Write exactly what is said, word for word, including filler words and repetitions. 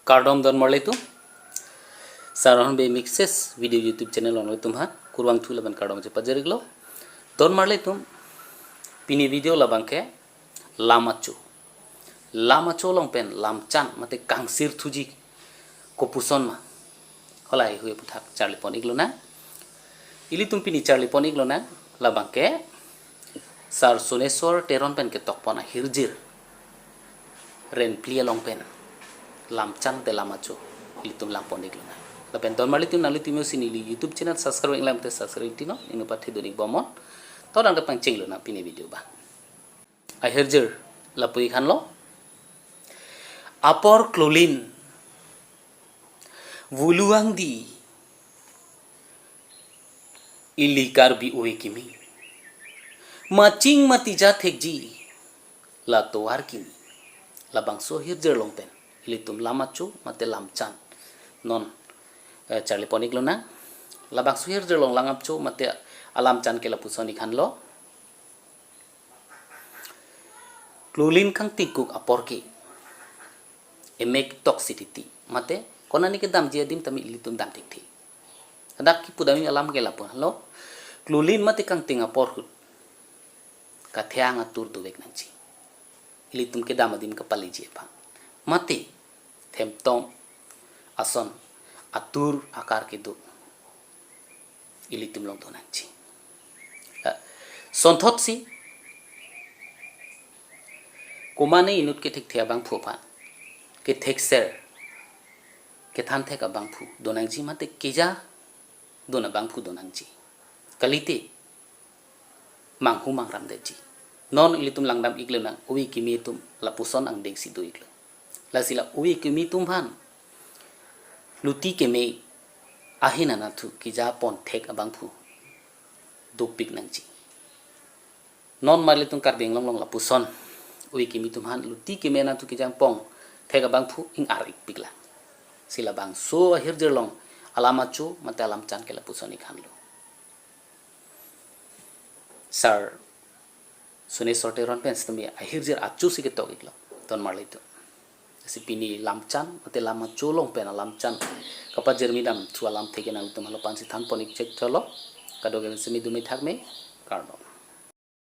Kardom don marli atum. Sar Rohan Bey Mixes video YouTube channel along ilitum ha kurvangthu lapen kardom chepajir-iklo. Don marli atum, pini video labang ke lam acho. Lam acho along pen lamchan mate kangsir thuji kopuson ma, halahei ahui aputhak charli pon-iklonang. Ilitum pini charli pon-iklonang labang ke Sar Soneswar Teron pen ketok pon ahirjir Renpli along pen lamchan te lam acho ilitum lang pon-iklonang. Lapen don marli atum, nanglitum jongsi neli YouTube channel subscribe-inglang te subscribe-ingtinon, ingno pathe dun-ik bomnon. To tangte pangchenglonang pini video abang. Ahirjir lapu-ik thanlo. Apor klolin, vuluang di, ili Karbi ove kimi, maching matija thekji, la tovar kimi. Labangso ahirjir along pen ilitum lam acho mate lamchan non, eh, charli pon-iklonang. Labangso ahirjir along lam acho mate alamchan ke lapuson-ik thanlo. Klolin kangtingkuk apor ke emek toksi titi, mate konane kedamji adim tame ilitum dam thekthe. Hadak kipudamji alam ke lapu-an lo. Klolin mate kangting apor ahut katheang atur dovek nangji, ilitum kedam adim kapaleji aphan. Mate themtong ason atur akar kedo ilitum along do nangji. Eh, sonthotsi komane inut kethekthe abangphu aphan kethekser kethanthek abangphu do nangji mate keja dun abangphu do nangji. Kalite manghu mangramdetji. Non ilitum langdam-iklonang, ove kimi atum lapuson angdengsi do-iklo. Lasi la ove kimi atum aphan luti keme ahin anatthu keja ponthek abangphu dopik nangji. Non marli atum Karbi Anglong along lapuson, ove kimi atum aphan luti keme anatthu keja ponthek abangphu ing-ar-ikpiklang. Si labangso ahirjir along alam acho mate alamchan ke lapuson-ik thanlo. Sar Soneswar Teron pen sitame ahirjir achosi ketok-iklo don marli atum. Si pini lamchan mate lam acho along pen alamchan kapajirmi damthu alamthe ke nangtum halo aphansi than pon-ik chek tholo. Kadokave semi dumi thakme, kardom.